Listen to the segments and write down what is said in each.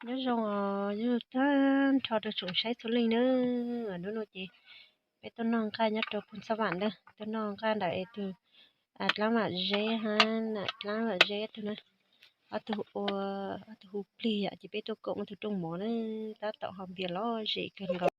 Nyob zoo os, nyob zoo tag nrho rau tsoom saib txhua leej nawb. Hnub no ces peb tuaj noj nqaij nyob rau Phoos Xab Vam ntag, tuaj noj nqaij ntawm tus dlaab Vam Zeb hab nam dlaab Vam Zeb tug na. Ob tug ua, ob tug hu plig yom, ces peb tuaj koom ob tug rooj mov na, tab tom ho npias lom zem kawg nkaus.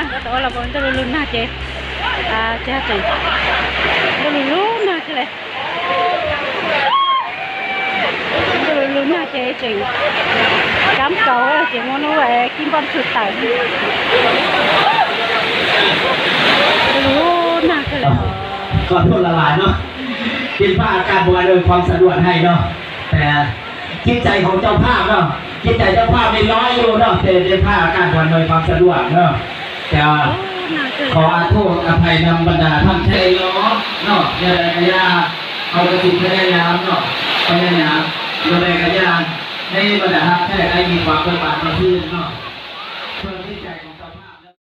Nkawd tau ua los ntuj lug lug nag ces, ces tseem ntuj lug lug nag thiab li. Ntuj lug lug nag ces tseem kab kaus ces muab lub kib npauj tshwm tawm. Ntuj lug lug nag thiab li. Qhov thuam la lais no,เป็นภาพอากาศ อำนวยความสะดวกให้เนาะ แต่จิตใจของเจ้าภาพเนาะ จิตใจเจ้าภาพไม่ร้อยอยู่เนาะ แต่เป็นภาพอากาศ อำนวยความสะดวกเนาะ แต่ขอโทษอภัยนำบรรดาท่านแขกเนาะ เนาะ อย่างไรก็อย่า เอากระสุนพยายามเนาะ พยายาม อย่างไรก็อย่า ให้บรรดาท่านแขกได้มีความเบิกบานมากขึ้นเนาะ